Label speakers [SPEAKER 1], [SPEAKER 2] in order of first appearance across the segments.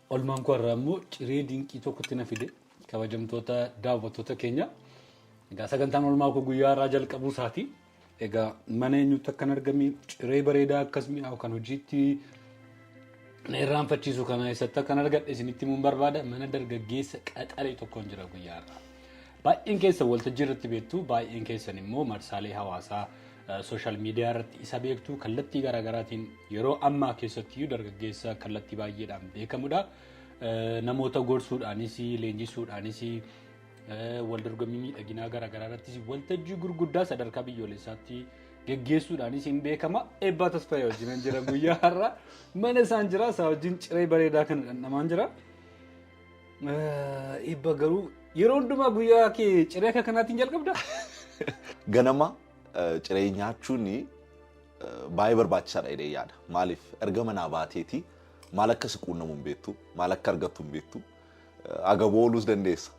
[SPEAKER 1] Olmaan koo irraa immoo ciree dinqii tokkotti na fide, kabajamtoota daawwattoota keenya. Egaa sagantaan oolmaa koo guyyaa irraa jalqabuu isaati. Egaa mana eenyutti akkan argame, ciree bareedaa akkas mi'aawu kan hojiitti na irraanfachiisu kana eessatti akkan argadhe isinitti himuun barbaada. Mana dargaggeessa qaxalee tokkoon jira guyyaa irraa. Baay'een keessan waltajjii irratti beektu, baay'een keessan immoo marsaalee hawaasaa, social media irratti isa beektu. Kallattii garaagaraatiin yeroo ammaa keessattiyyuu dargaggeessa kallattii baay'eedhaan beekamudha. Namoota gorsuudhaanis, leenjisuudhaanis, wal dorgommii miidhaginaa garaagaraa irrattis, waltajjii gurguddaa sadarkaa biyyoolessaatti geggeessuudhaanis hin beekama. Eebbaa Tasfaayee wajjin jira guyyaa har'a. Mana isaan jira, isaa wajjin ciree bareedaa kana dhandhamaan jira. Eebba, garuu yeroo hundumaa guyyaa kee ciree akka kanaatiin jalqabda?
[SPEAKER 2] Ganama ciree nyaachuun baay'ee barbaachisaadha jedhee yaada. Maaliif, erga manaa baateeti maal akka si quunnamu hin beektu, maal akka argattu hin beektu, agaboo ooluus dandeessa.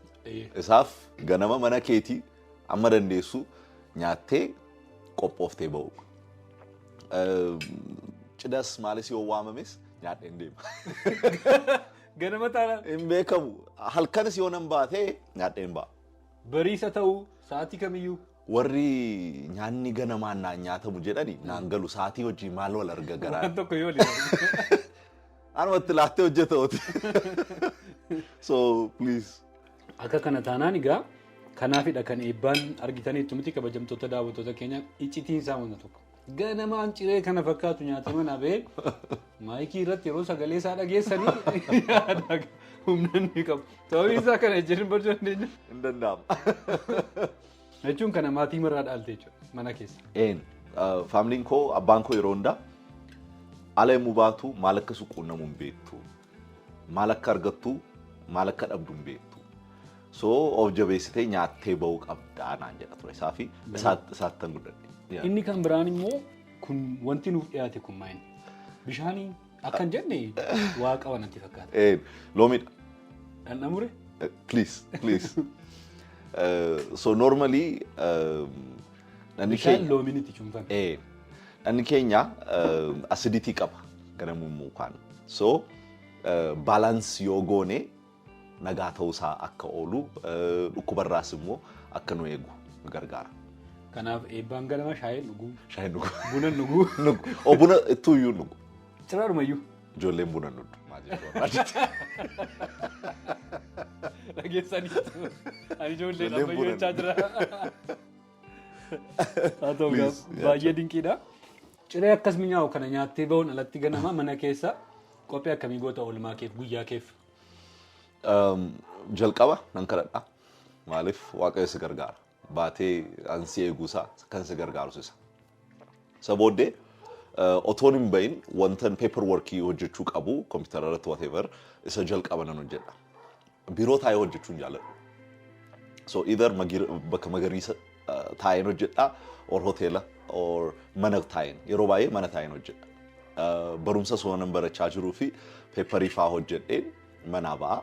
[SPEAKER 2] Isaaf ganama mana keetii amma dandeessu nyaattee qophooftee ba'u. Cidhas maalis yoo waamames nyaadheen deema.
[SPEAKER 1] Ganama taanaan.
[SPEAKER 2] Hin beekamu. Halkanis yoo nan baatee nyaadheen ba'a.
[SPEAKER 1] Bariisa ta'uu, sa'aatii kamiyyuu.
[SPEAKER 2] Warri nyaanni ganamaan naan nyaatamu jedhani naan galu, sa'aatii hojii maal wal arga garaa.
[SPEAKER 1] Waan tokko yoo waliin.
[SPEAKER 2] Anumatti laattee hojjeta. So please.
[SPEAKER 1] Akka kana taanaan egaa kanaafidha kan eebbaan argitaniitu miti, kabajamtoota daawwattoota keenya, iccitiin isaa wanta tokko. Ganamaan ciree kana fakkaatu nyaatee manaa ba'ee maayikii irratti yeroo sagalee isaa dhageessanii yaada humna inni qabu. Sababiin isaa kana jennee barchuu dandeenya.
[SPEAKER 2] Hin danda'amu.
[SPEAKER 1] Jechuun kana maatii marraa dhaalte jechuudha mana keessa.
[SPEAKER 2] Een, faamiliin koo, abbaan koo yeroo hundaa ala yommuu baatu maal akka si quunnamu hin beektu. Maal akka argattu, maal akka dhabdu hin beektu. So of jabeessitee nyaattee ba'uu qabdaa naan jedha ture. Isaa fi isaattan guddadhe.
[SPEAKER 1] Inni kan biraan immoo kun wanti nuuf dhiyaate kun maal? Bishaanii akkan jenne waa qaba natti fakkaata.
[SPEAKER 2] Een, loomiidha.
[SPEAKER 1] Dhandhamure?
[SPEAKER 2] Please, please. So normally dhandhi
[SPEAKER 1] Bishaan
[SPEAKER 2] keenya
[SPEAKER 1] loomiin itti cuunfame.
[SPEAKER 2] Dhandhi keenya acidity qaba ganamummoo kaan. So balance yoo goone nagaa ta'uusaa akka oolu, dhukkubarraas immoo akka nu eegu nu gargaara.
[SPEAKER 1] Kanaaf eebbaan ganama shaayii dhuguu,
[SPEAKER 2] Shaayiin dhugu.
[SPEAKER 1] buna dhuguu,
[SPEAKER 2] Nugu. O, buna ittuu iyyuu nugu.
[SPEAKER 1] Ciraarumayyuu.
[SPEAKER 2] Ijoolleen buna nudu. Maal jechuu barbaadde?
[SPEAKER 1] Dhageessanii ani ijoollee
[SPEAKER 2] Ijoolleen
[SPEAKER 1] ammayyuu
[SPEAKER 2] buna
[SPEAKER 1] jechaa jira. Haa ta'u,
[SPEAKER 2] Please,
[SPEAKER 1] baay'ee dinqiidha. Ciree akkas mi'aawu kana nyaattee bahuun alatti ganama mana keessa qophii akkamii goota oolmaa keef, guyyaa keef?
[SPEAKER 2] Jalqaba nan kadhadha. Maaliif, Waaqayyo si gargaara. Baatee an si eeguusaa kan si gargaaru isa. Isa booddee otoon hin bahin wantan paper workii hojjechuu qabu kompiitara irratti, whatever, isa jalqaba nan hojjedha. Biiroo taa'ee hojjechuu hin jaalladhu. So either bakka magariisa taa'een hojjedha or hoteela or mana taa'een, yeroo baay'ee mana taa'een hojjedha. Barumsa soonan barachaa jiruu fi paperii faa hojjedheen manaa ba'a.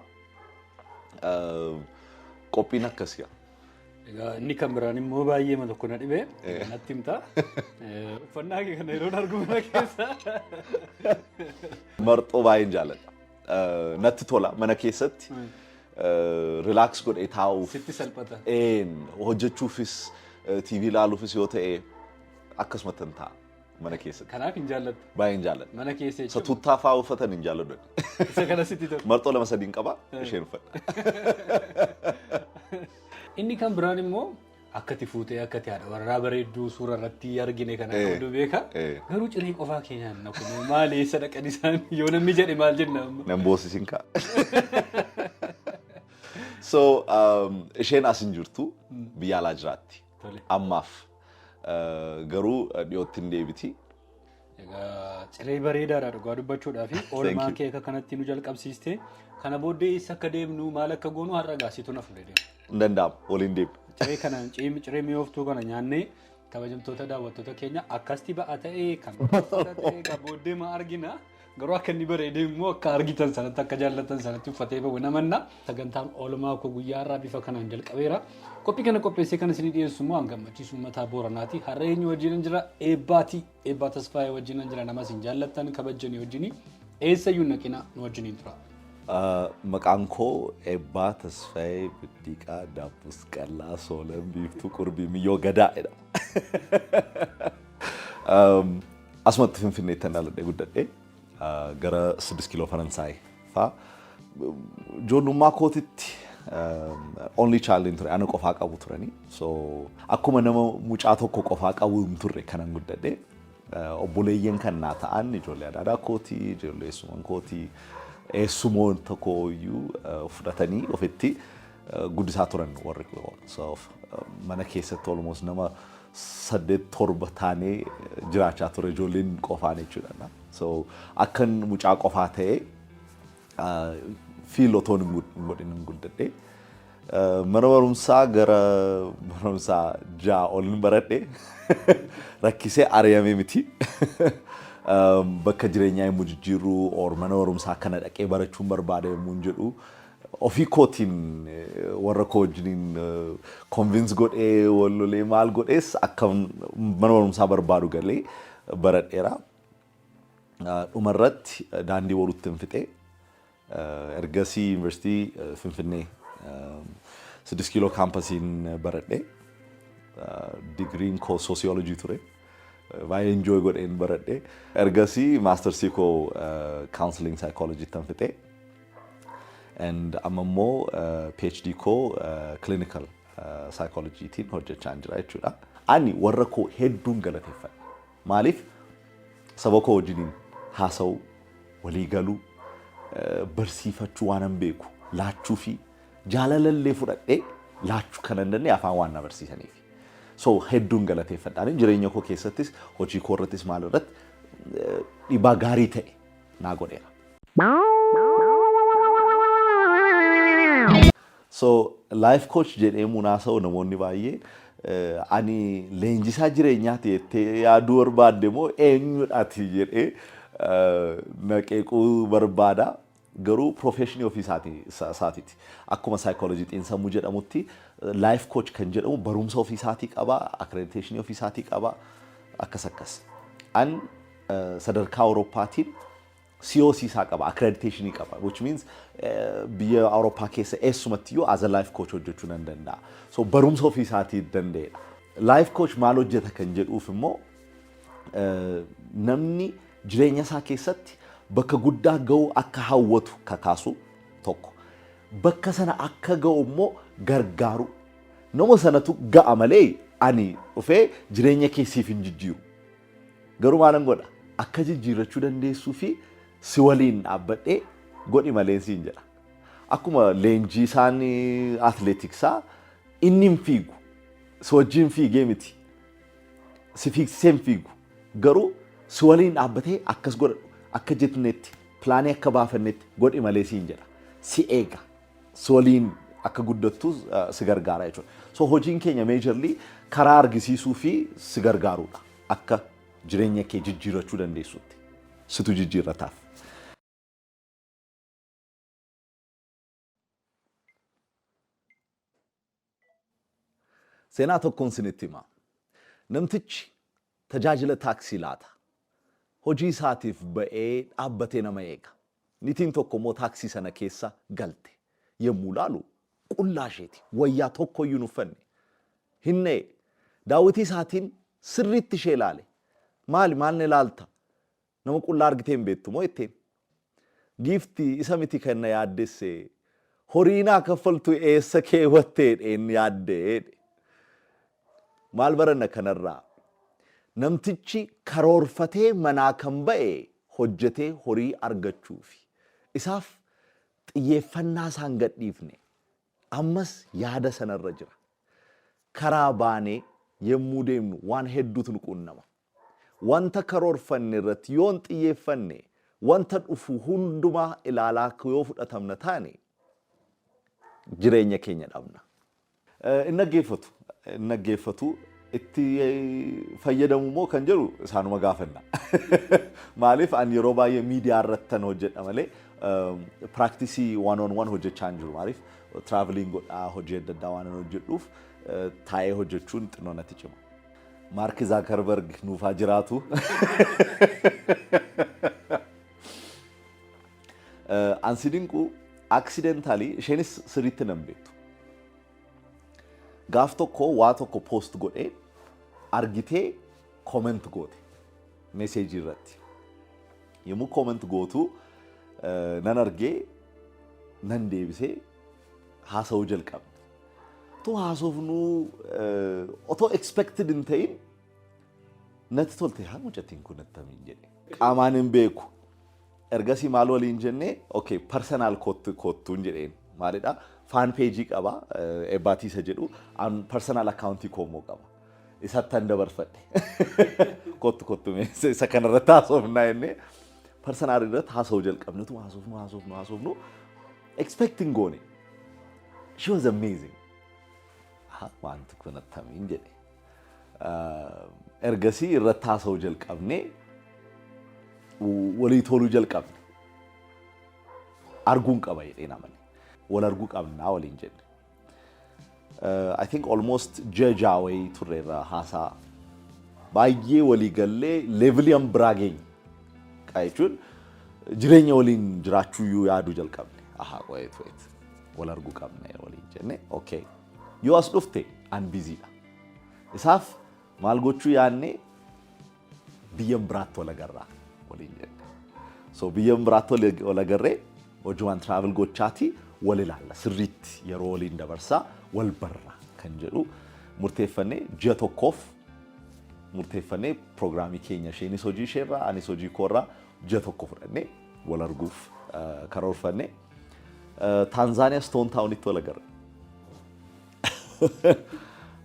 [SPEAKER 2] Qophiin akkasii.
[SPEAKER 1] Egaa inni kan biraan immoo baay'ee ma tokko na dhibee natti himta. Uffannaa kee kana yeroon argu mana keessa.
[SPEAKER 2] Marxoo baay'een jaalladha. Natti tola mana keessatti. Relax godhee taa'uuf.
[SPEAKER 1] Sitti salphata.
[SPEAKER 2] Een, hojjechuufis, TV ilaaluufis yoo ta'e akkasumatti hin ta'a mana keessatti.
[SPEAKER 1] Kanaaf hin jaallattu.
[SPEAKER 2] Baay'een jaalladha.
[SPEAKER 1] Mana keessa
[SPEAKER 2] Isa
[SPEAKER 1] jechuun.
[SPEAKER 2] tuttaa fa'aa uffatan hin jaalladhu.
[SPEAKER 1] Isa kana sitti tola.
[SPEAKER 2] Marxoo lama sadiin qaba, isheen uffadha.
[SPEAKER 1] Inni kan biraan immoo akkati fuutee, akkati haadha warraa bareedduu suura irratti argine kana qabdu beeka. Garuu ciree qofaa keenyaan na kun maal, eessa dhaqan isaan yoo namni jedhe maal jenna amma?
[SPEAKER 2] Nan boosisin ka'a. So isheen as hin jirtu, biyya alaa jiraatti. Ammaaf. Garuu dhiyootti hin deebiti.
[SPEAKER 1] Egaa ciree bareedaadha dhugaa dubbachuudhaa fi oolmaa
[SPEAKER 2] you.
[SPEAKER 1] kee akka kanatti nu jalqabsiiste. Kana booddee eessa akka deemnu, maal akka goonu har'a gaasitu na fuudhee deema.
[SPEAKER 2] Hin danda'amu, waliin deemna.
[SPEAKER 1] Ciree kana, ciree mi'ooftuu kana nyaannee, kabajamtoota daawwattoota keenya, akkasti ba'a ta'ee kan ta'e kan booddee ma argina. Garuu akka inni bareedee immoo akka argitan sanatti, akka jaallatan sanatti uffatee bahu namanna. Sagantaan oolmaa koo guyyaa har'aa bifa kanaan jalqabeera. Qophii kana qopheessee kan isinii dhiyeessu immoo hangammachiisu uummataa Booranaati. Har'a eenyu wajjin jira? Eebbaati. Eebbaa Tasfaayee wajjin jira, nama isin jaallattan kabajjanii wajjin. Eessayyuu naqina, nu wajjiniin tura.
[SPEAKER 2] Maqaan koo Eebbaa Tasfaayee Biddiiqaa Daabbus Qallaa Soolan Biiftuu Qurbii Miyyoo Gadaa jedhama. Asumatti Finfinneetti dhaladhee guddadhe, gara 6 kiiloo Faransaay fa'aa. Ijoollummaa kootitti only child ture, ana qofaa qabu turani. So akkuma nama mucaa tokko qofaa qabu hin turre kanan guddadhe. Obboleeyyan kan naa ta'an ijoollee adaadaa kootii, ijoollee eessuman kootii, eessumoon tokko iyyuu fudhatanii ofitti guddisaa turan warri. So mana keessatti almost nama saddeet torba taanee jiraachaa ture, ijoolleen qofaan jechuudha. So akkan mucaa qofaa ta'ee feel otoon hin godhin hin guddadhe. Mana barumsaa gara barumsaa 6 ol baradhe, rakkisee ari'amee miti. Bakka jireenyaa yommuu jijjiirru or mana barumsaa kana dhaqee barachuun barbaada yommuu jedhu, ofii kootiin warra koo wajjiniin convince godhee, wal lolee, maal godhees akka mana barumsaa barbaadu galee baradheera. Dhumarratti Daandii Boruutti hin fixee, ergasii Yuunivarsiitii Finfinnee 6 kiiloo kaampasiin baradhe. Digiriin koo soosiyoolojii ture. Baay'ee enjoy godheen baradhe. Ergasii maastarsii koo counseling psychology tan fixee. And amma immoo PhD koo clinical psychologytiin hojjechaa jira jechuudha. Ani warra koo hedduun galateeffadha. Maaliif? Saba koo wajjiniin haasa'uu, walii galuu, barsiifachuu, waan beeku laachuu fi jaalalallee fudhadhee laachuu kan hin dandeenye afaan waan na barsiisaniif. So hedduun galateeffadhaan, jireenya koo keessattis, hojii koo irrattis, maal irratti dhiibbaa gaarii ta'e naa godheera. So life coach jedhee munaasa'u namoonni baay'een ani leenjisaa jireenyaati jettee yaaduu barbaadde moo eenyudhaati jedhee na qeequu barbaada. Garuu professionii ofii isaatiiti. Akkuma saayikoolojii xiinsammuu jedhamutti life coach kan jedhamu barumsa ofii isaatii qaba, accreditationii ofii isaatii qaba, akkas akkas. An sadarkaa Awurooppaatiin COC isaa qaba, accreditationii qaba, which means biyya Awurooppaa keessa eessumatti iyyuu as a life coach hojjechuu nan danda'a. So barumsa ofii isaatii danda'edha. Life coach maal hojjeta kan jedhuuf immoo, namni jireenya isaa keessatti bakka guddaa ga'u akka hawwatu kakaasu tokko. Bakka sana akka ga'u immoo gargaaru. Nama sanatu ga'a malee ani dhufee jireenya keessiif hin jijjiiru. Garuu maalan godha? Akka jijjiirrachuu dandeessuu fi si waliin dhaabbadhee godhi malee siin jedha. Akkuma leenjii isaan atleetiksaa, inni hin fiigu. Si wajjin fiigee miti. Si fiigsisee hin fiigu. Garuu si waliin dhaabbatee akkas godhadhu, akka jetnetti, planii akka baafannetti godhi malee siin jedha. Si eega. Si waliin akka guddattu si gargaara jechuudha. So hojiin keenya majorly karaa argisiisuu fi si gargaaruudha. Akka jireenya kee jijjiirrachuu dandeessutti. Situ jijjiirrataaf. Seenaa tokkoon sinitti hima. Namtichi tajaajila taaksii laata. Hojii isaatiif ba'ee dhaabbatee nama eega. Niitiin tokko immoo taaksii sana keessa galte. Yommuu laalu qullaa isheeti. Wayyaa tokkoyyuu hin uffanne. Hin na'e. Daawwitii isaatiin sirriitti ishee ilaale. "Maali, maal na ilaalta? Nama qullaa argitee hin beektu moo?" jetteen. "Giiftii, isa miti kan na yaaddesse. Horii naa kaffaltu eessa keewwattee dheen yaaddee." Maal baranna kanarraa? Namtichi karoorfatee manaa kan ba'e hojjetee horii argachuufi. Isaaf xiyyeeffannaa isaan gadhiifne. Ammas yaada sanarra jira. Karaa baanee yommuu deemnu waan hedduutu nu quunnama. Wanta karoorfanne irratti yoon xiyyeeffanne, wanta dhufu hundumaa ilaalaa yoo fudhatamna taane, jireenya keenya dhabna. Inni dhaggeeffatu, inni dhaggeeffatu itti fayyadamu moo kan jedhu isaanuma gaafanna. Maaliif, ani yeroo baay'ee miidiyaa irratti hojjedha malee practice one on one hojjechaa hin jiru. Maaliif, traveling godhaa, hojii adda addaa waan hojjedhuuf taa'ee hojjechuun xinnoo natti cima. Maark Zaakarberg nuufaa jiraatu. Ansi dinqu, accidentally, isheenis sirriitti nan beektu. Gaaf tokko waa tokko post godhee argitee comment goote message irratti. Yommuu comment gootu nan argee, nan deebisee, haasa'uu jalqabne. Otoo haasofnuu, otoo expected hin ta'in natti tolte, haa mucattiin kun attamiin jedhe. Qaamaan hin beeku. Ergasii maal waliin jennee, okay, personal kottuun jedheen. Maalidha? Fan page qaba, Eebbaatiisa jedhu, an personal accountii koommoo qaba. Isattan dabarfadhe. Kottu, kottu, isa kanarratti haasofnaa jennee personal irratti haasa'uu jalqabne. Utuma haasofnu, haasofnu, haasofnu, expecting goone. She was amazing. Wanti kun attamiin jedhe. Ergasii irratti haasa'uu jalqabne, walii toluu jalqabne. Arguun qaba jedhee namani. Wal arguu qabnaa waliin jenne. I think almost ji'a 6 wayii turreerra haasaa. Baay'ee walii gallee levelii an biraa geenye. Jechuun jireenya waliin jiraachuu iyyuu yaaduu jalqabne. Aha, wait, wait. Wal arguu qabna waliin jenne. Okay. Yoo as dhufte an busydha. Isaaf maal gochuu yaadne, biyyan biraatti wal agarraa waliin jenne. So biyyan biraatti wal agarree hojiiwwan travel gochaati wal ilaalla, sirriitti yeroo waliin dabarsaa wal barra kan jedhu murteeffannee, ji'a tokkoof murteeffannee, piroogiraamii keenya, isheenis hojii isheerraa, anis hojii koorraa ji'a tokko fudhannee wal arguuf karoorfannee Taanzaaniyaa Stone Townitti wal agarre.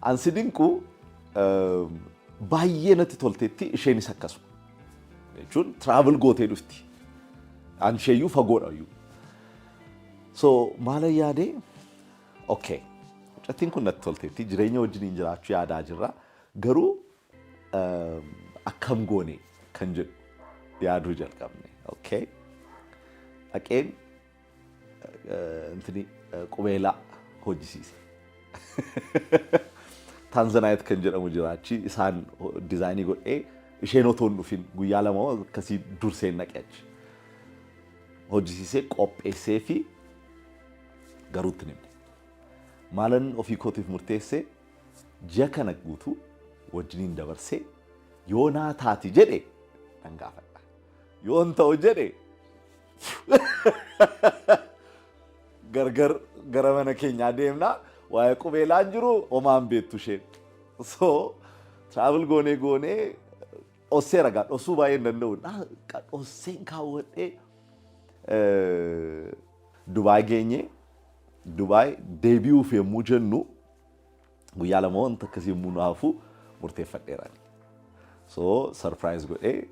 [SPEAKER 2] Ansi dinqu, baay'ee natti tolteetti, isheenis akkasuma. Jechuun travel gootee dhufti. An isheeyyuu fagoodha iyyuu. So maala yaadee, okay, mucattiin kun natti tolteetti, jireenya wajjiniin jiraachuu yaadaa jirra. Garuu akkam goone kan jedhu yaaduu jalqabne. Okay. Dhaqeen intini qubeelaa hojjisiise. Tanzanite kan jedhamu jiraachi, isaan designii godhee, isheen otoo hin dhufin guyyaa 2 akkasii durseen naqe achi. Hojjisiisee qopheessee fi garuutti himne. Maalan ofii kootiif murteessee, ji'a kana guutuu wajjiniin dabarsee yoo naa taati jedhe nan gaafadha. Yoo hin ta'u jedhe gargar gara mana keenyaa deemnaa, waa'ee qubeelaan jiru homaan beektu isheen. So travel goonee goonee dhossee ragaa dhossuu baay'ee hin danda'u. Dhosseen kaawwadhee Dubaay geenye. Dubaay deebi'uuf yommuu jennu, guyyaa 2 wanta akkasii yommuu nu hafu murteeffadheera. So surprise godhee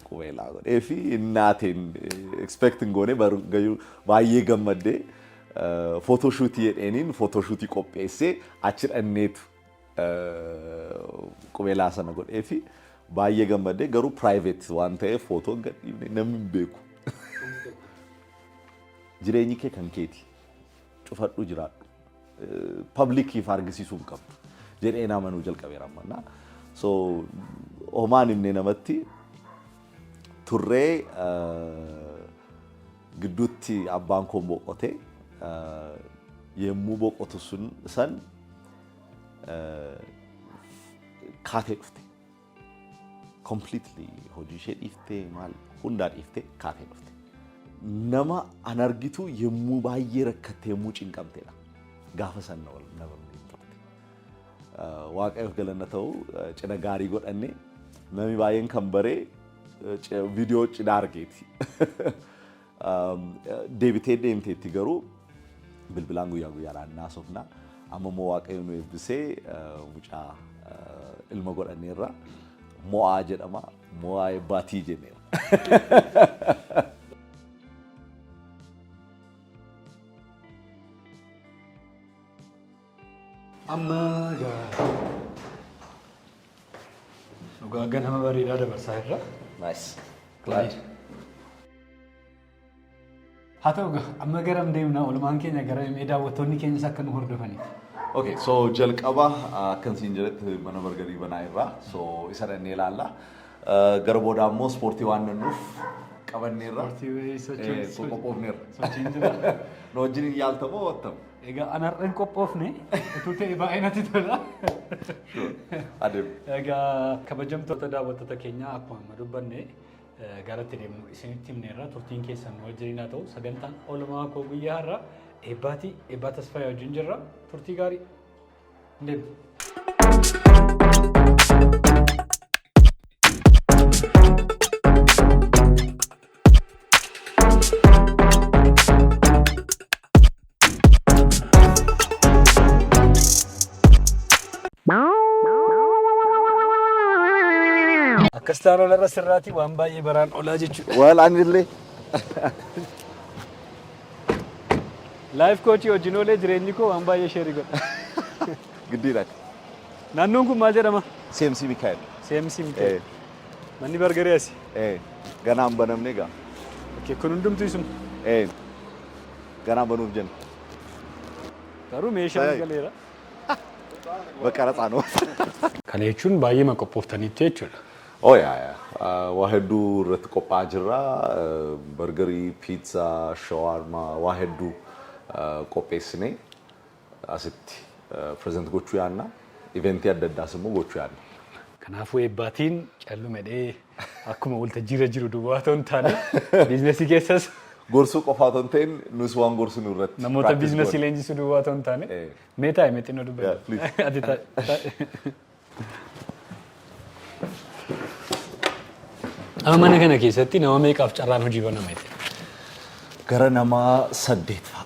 [SPEAKER 2] qubeelaa godhee fi innaateen expecting goone baay'ee gammaddee, photoshootii jedheeniin photoshootii qopheessee achi dhanneetu qubeelaa sana godhee fi baay'ee gammaddee, garuu private waan ta'eef footoo gadhiifne, namni hin beeku. Jireenyi kee kan keeti. Cufadhu jiraadhu. Publiciif argisiisuu hin qabdu jedhee amanuu jalqabeera amma. So homaan himne namatti turree, gidduutti abbaan koo boqote. Yommuu boqotu sun san kaatee dhufte. Completely hojii ishee dhiiftee, maal hundaa dhiiftee kaatee dhufte. Nama an argitu yommuu baay'ee rakkatte, yommuu cinqamtedha. Gaafa san nama turte. Waaqayyoof galanna ta'u, cidha gaarii godhanne, namni baay'een kan baree viidiyoo cidhaa argeeti. Deebitee deemteetti, garuu bilbilaan guyyaa guyyaadhaan naasofna. Amma immoo Waaqayyo nu eebbisee mucaa ilma godhanneerra. Mo'aa jedhama. Mo'aa Eebbaatii jenneera.
[SPEAKER 1] Amma egaa dhugaa ganama bareedaa dabarsaa irra.
[SPEAKER 2] Nice. Glad.
[SPEAKER 1] Haa ta'u egaa, amma garam deemna? Oolmaan keenya gara mee daawwattoonni keenyas akka nu hordofaniif.
[SPEAKER 2] Okay, so jalqaba akkan siin jedhetti mana burgerii banaa irraa, so isa dhannee ilaalla. Gara booda immoo ispoortii waan nannuuf Qabanneerra.
[SPEAKER 1] Ispoortii
[SPEAKER 2] Qophoofneerra.
[SPEAKER 1] Sochiin jira.
[SPEAKER 2] Nu wajjin yaaltamoo wattam?
[SPEAKER 1] Egaa ana har'a hin qophoofne utuu ta'e baay'ee natti tola.
[SPEAKER 2] Adeemu.
[SPEAKER 1] Egaa kabajamtoota daawwattoota keenyaa, akkuma amma dubbanne gara itti deemnu isinitti himneerra. Turtiin keessan nu wajjin haa ta'u. Sagantaan oolmaa koo guyyaa har'a Eebbaatii, Eebbaa Tasfaayee wajjin jirra. Turtii gaarii. Deemu. Akkas taanaan irra sirraatii waan baay'ee baraan olaa jechuudha.
[SPEAKER 2] Wal anillee.
[SPEAKER 1] Life coachii wajjin oolee jireenyi koo waan baay'ee share godha.
[SPEAKER 2] Giddiidha.
[SPEAKER 1] Naannoon kun maal jedhama?
[SPEAKER 2] CMC Mikaa'el.
[SPEAKER 1] CMC Mikaa'el. Manni bargarii asi.
[SPEAKER 2] Ganaan banamne egaa.
[SPEAKER 1] Okay, kun hundumtuu isuma.
[SPEAKER 2] Ganaan banuuf jenna.
[SPEAKER 1] Garuu meeshaan galeera.
[SPEAKER 2] በቀረጻ ነው።
[SPEAKER 1] Kana jechuun baay'ee qophooftaniitti jechuudha.
[SPEAKER 2] Oh yeah. Waa hedduu irratti qophaa'aa jirra. Burgerii, piizzaa, shawarmaa waa hedduu qopheessinee asitti present gochuu yaadna. Eventii adda addaas immoo gochuu yaadna.
[SPEAKER 1] Kanaafuu Eebbaatiin callu medhee akkuma waltajjiirra jiru duwwaa otoo hin taane biizinasii keessas
[SPEAKER 2] Gorsuu qofaa otoo hin ta'in nus waan gorsinu irratti
[SPEAKER 1] namoota
[SPEAKER 2] practice
[SPEAKER 1] biizinasii
[SPEAKER 2] goona.
[SPEAKER 1] leenjisuu duwwaa otoo hin taane mee taa'e, mee xinnoo dubbadhu.
[SPEAKER 2] Yeah, please.
[SPEAKER 1] Ati taa'e. Amma mana kana keessatti nama meeqaaf carraan hojii banama jettee?
[SPEAKER 2] Gara nama saddeet fa'a.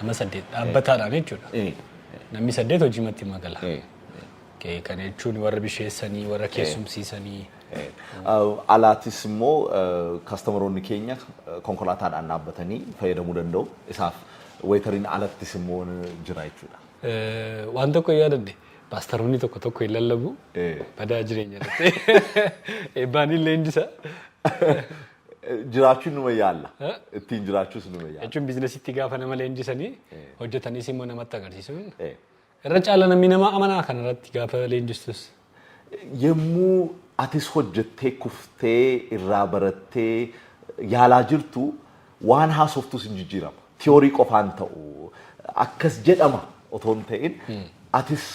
[SPEAKER 1] Nama saddeet dhaabbataadhaan jechuudha. Namni saddeet hojii matti magala. Okay, kana jechuun warra bisheessanii, warra keessumsiisanii.
[SPEAKER 2] Alaatis immoo customeroonni keenya konkolaataadhaan dhaabbatanii fayyadamuu danda'u. Isaaf waiteriin alattis immoo jira jechuudha.
[SPEAKER 1] Waan tokko yaadadde, paastaroonni tokko tokko hin lallabu. Badaa jireenya irratti. Eebbaan illee leenjisa.
[SPEAKER 2] Jiraachuun numa yaalla. Ittiin jiraachuus numa yaalla.
[SPEAKER 1] Jechuun biizinasitti gaafa nama leenjisanii hojjetaniis immoo namatti agarsiisuun. Irra caala namni nama amanaa kanarratti gaafa leenjistus.
[SPEAKER 2] Yommuu atis hojjettee kuftee irraa barattee yaalaa jirtu waan haasoftus hin jijjiirama. Tiyoorii qofaan ta'u akkas jedhama otoo hin ta'in atis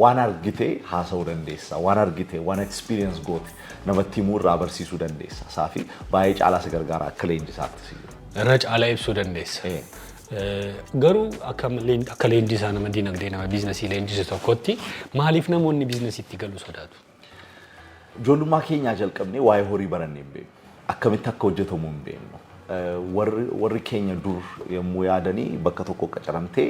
[SPEAKER 2] waan argite haasa'uu dandeessa. Waan argite, waan experience goote namatti himuu, irraa barsiisuu dandeessa. Isaafi baay'ee caalaa si gargaara akka leenjisaatti.
[SPEAKER 1] Irra caalaa ibsuu dandeessa. Garuu akka leenjisaa nama dinagdee, nama biizinasii leenjisu tokkotti, maaliif namoonni biizinasiitti galuu sodaatu?
[SPEAKER 2] Ijoollummaa keenyaa jalqabnee waa'ee horii barannee hin beeknu. Akkamitti akka hojjetamu hin beeknu. Warri keenya dur yommuu yaadanii bakka tokko qacaramtee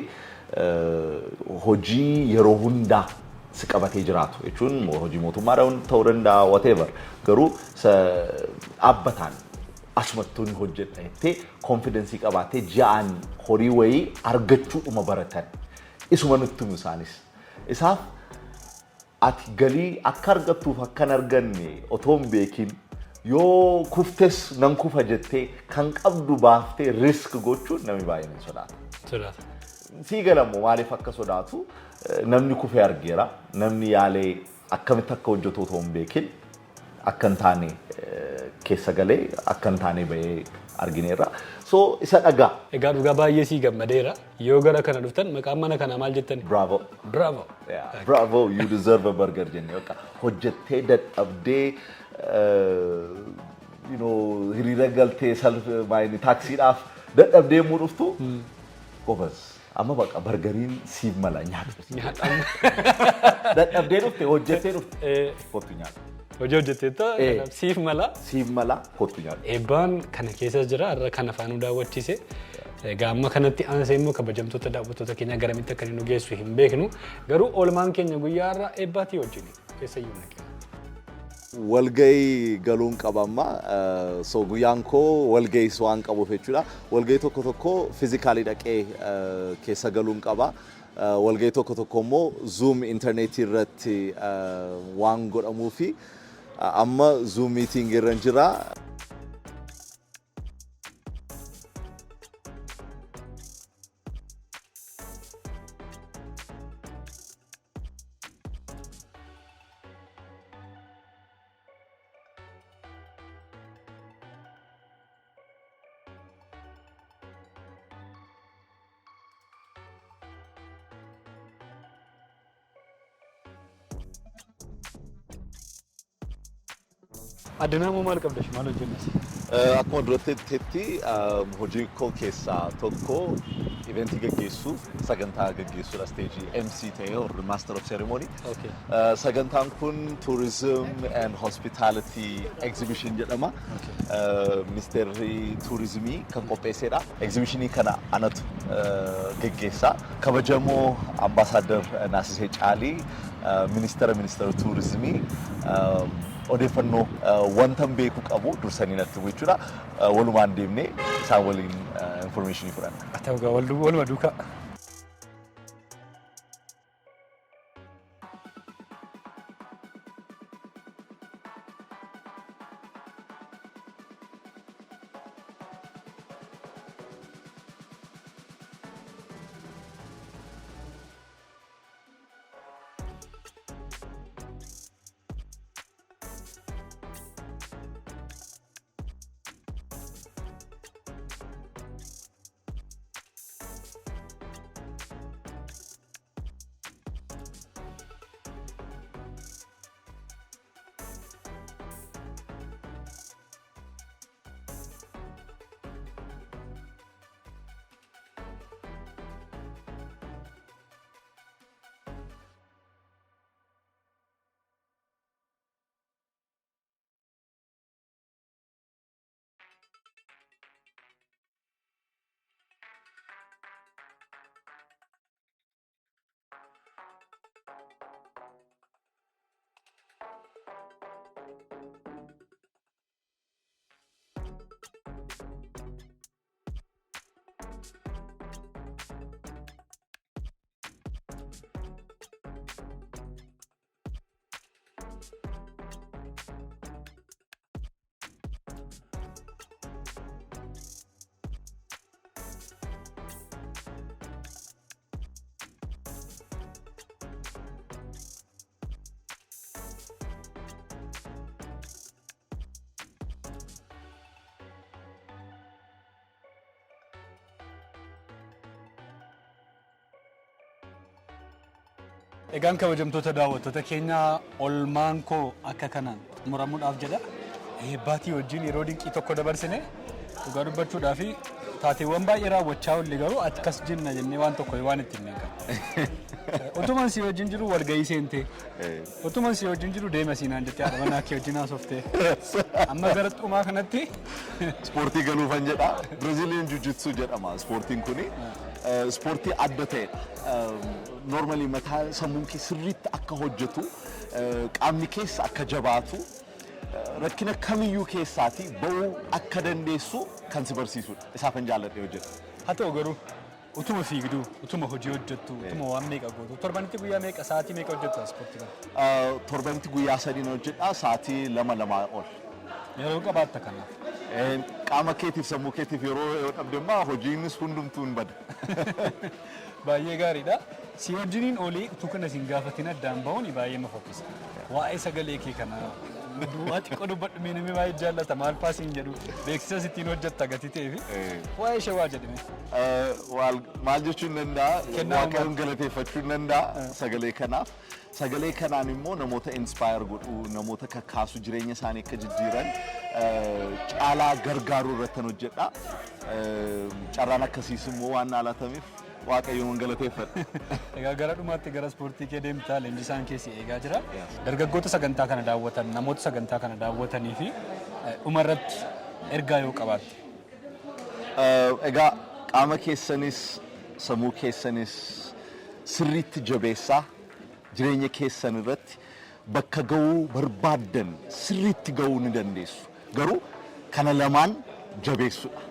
[SPEAKER 2] hojii yeroo hundaa si qabatee jiraatu jechuun hojii mootummaa ta'uu danda'a, whatever, garuu dhaabbataan asumattuu ni hojjedha jettee confidence qabaattee ji'aan horii wayii argachuudhuma baratan. Isuma nutti himu isaanis. Isaaf ati galii akka argattuuf akka hin arganne otoo hin beekin, yoo kuftes nan kufa jettee kan qabdu baaftee risk gochuun namni baay'een hin sodaata.
[SPEAKER 1] Sodaata.
[SPEAKER 2] Sii galammoo maaliif akka sodaatu, namni kufee argeera, namni yaalee akkamitti akka hojjetu otoo hin beekin akka hin taane keessa galee akka hin taane bahee argineerra. So isa dhagaa.
[SPEAKER 1] Egaa dhugaa baay'ee sii gammadeera. Yoo gara kana dhuftan maqaan mana kanaa maal jettani?
[SPEAKER 2] Bravo.
[SPEAKER 1] Bravo.
[SPEAKER 2] Yeah, bravo, you deserve a burger jennee bakka hojjettee dadhabdee hiriira galtee salf maayini taaksiidhaaf dadhabdee yommuu dhuftu, qofas amma bakka burgeriin siif mala, nyaadhu.
[SPEAKER 1] Nyaadhaan.
[SPEAKER 2] Dadhabdee dhufte, hojjettee dhufte, kottu nyaadhu.
[SPEAKER 1] Hojii hojjetteetta, kanaaf siif mala.
[SPEAKER 2] Siif mala, kottu nyaadhu.
[SPEAKER 1] Eebbaan kana keessa jira, har'a kana faanuu daawwachiise. Egaa amma kanatti aansee immoo kabajamtoota daawwattoota keenya garamitti akka inni nu geessu hin beeknu. Garuu oolmaan keenya guyyaa har'a Eebbaatii wajjin keessa iyyuu naqe.
[SPEAKER 2] Walgahii galuun qaba amma. So guyyaan koo walgahiis waan qabuuf jechuudha. Walgahii tokko tokko physically dhaqee keessa galuun qaba. Walgahii tokko tokko immoo Zoom intarneetii irratti waan godhamuu fi amma Zoom meeting irra jira.
[SPEAKER 1] Addunyaa immoo maal qabda? Maal hojjennas?
[SPEAKER 2] Akkuma duratti jettetti, hojii koo keessaa tokko eventii gaggeessuu, sagantaa gaggeessuudha, stage MC ta'ee or Master of Ceremony. Sagantaan kun Tourism and Hospitality Exhibition jedhama. Ministeerri Turizimii kan qopheessedha. Exhibitionii kana anatu gaggeessa. Kabajamoo Ambaasaadar Naasisee Caalii, ministeera Turizimii, odeeffannoo wanta beeku qabu dursanii natti himu jechuudha. Walumaan deemnee isaan waliin informationii fudhanna.
[SPEAKER 1] Haa ta'u egaa, waluma duukaa. Egaan kabajamtoota daawwattoota keenya, olmaan koo akka kanaan xumuramuudhaaf jedha. Eebbaatii wajjin yeroo dinqii tokko dabarsine. Dhugaa dubbachuudhaa fi taateewwan baay'ee raawwachaa oolle, garuu akkas jenna jennee waan tokko waan ittiin hin qabne. Otuman si wajjin jiru walgahii seentee, otuman si wajjin jiru deema siinaan jettee haadha manaa kee wajjin haasoftee, amma gara xumaa kanatti
[SPEAKER 2] Ispoortii galuufan jedha. Brazilian Jiu-Jitsu jedhama ispoortiin kuni. Ispoortii adda ta'edha. Normally mataa, sammuun kee sirriitti akka hojjetu, qaamni keessa akka jabaatu, rakkina kamiyyuu keessaatii ba'uu akka dandeessu kan si barsiisudha. Isaafan jaalladhee hojjedha.
[SPEAKER 1] Haa ta'u garuu utuma fiigduu, utuma hojii hojjettu, utuma waan meeqa gootu, torbanitti guyyaa meeqa, sa'aatii meeqa hojjetta ispoortii kana?
[SPEAKER 2] Torbanitti guyyaa 3 hojjedha, sa'aatii 2, 2 ol.
[SPEAKER 1] Yeroo qabaatta kanaaf?
[SPEAKER 2] Qaama keetiif sammuu keetiif yeroo yoo dhabde immoo hojiinis hundumtuu hin bada.
[SPEAKER 1] Baay'ee gaariidha. Si wajjiniin olii utuu kana sin gaafatin addaan bahuun baay'ee ma fokkisa. Waa'ee sagalee kee kana waa xiqqoo dubbadhu mee. Namni baay'ee jaallata, maal faa siin jedhu, beeksisas ittiin hojjetta gatii ta'ee fi waa'ee ishee waa jedhame.
[SPEAKER 2] Maal jechuun danda'a?
[SPEAKER 1] Kennaa.
[SPEAKER 2] Waaqayyoon galateeffachuu danda'a sagalee kanaaf. Sagalee kanaan immoo namoota inspire godhuu, namoota kakaasu, jireenya isaanii akka jijjiiran caalaa gargaaruu irratti hojjedha. Carraan akkasiis immoo waan naa laatameef Waaqayyoon galateeffadha.
[SPEAKER 1] Egaa gara dhumaatti gara ispoortii kee deemtaa, leenjisaan kee si eegaa jira. Dargaggoota sagantaa kana daawwatan, namoota sagantaa kana daawwatanii fi dhuma irratti ergaa yoo qabaatte.
[SPEAKER 2] Egaa qaama keessanis sammuu keessanis sirriitti jabeessaa, jireenya keessan irratti bakka ga'uu barbaaddan sirriitti ga'uu ni dandeessu. Garuu kana lamaan jabeessuudha.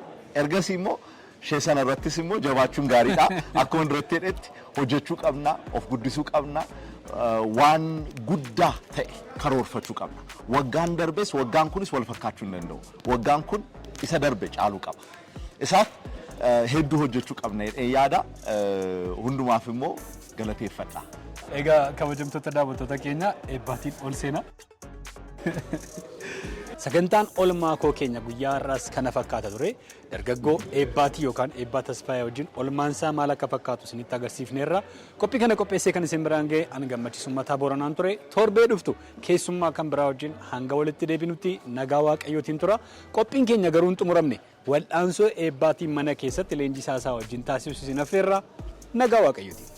[SPEAKER 2] Ergasii immoo ishee sana irrattis immoo jabaachuun gaariidha. Akkuma duratti jedhetti hojjechuu qabna, of guddisuu qabna, waan guddaa ta'e karoorfachuu qabna. Waggaan darbes waggaan kunis wal fakkaachuu hin danda'u. Waggaan kun isa darbe caaluu qaba. Isaaf hedduu hojjechuu qabna jedhee yaada. Hundumaaf immoo galateeffadha.
[SPEAKER 1] Egaa kabajamtoota daawwattoota keenya, eebbaatiin ol seenaa. Sagantaan olmaa koo keenya guyyaa har'aas kana fakkaata ture. Dargaggoo Eebbaatii yookaan Eebbaa Tasfaayee wajjin olmaan isaa maal akka fakkaatu isinitti agarsiifneerra. Qophii kana qopheessee kan isin biraan ga'e ani Gammachiis Uummataa Booranaan ture. Torbee dhuftu keessummaa kan biraa wajjin hanga walitti deebinutti nagaa Waaqayyootiin tura. Qophiin keenya garuu hin xumuramne. Wal'aansoo Eebbaatiin mana keessatti leenjisaa isaa wajjin taasisu isin affeerra. Nagaa Waaqayyootiin.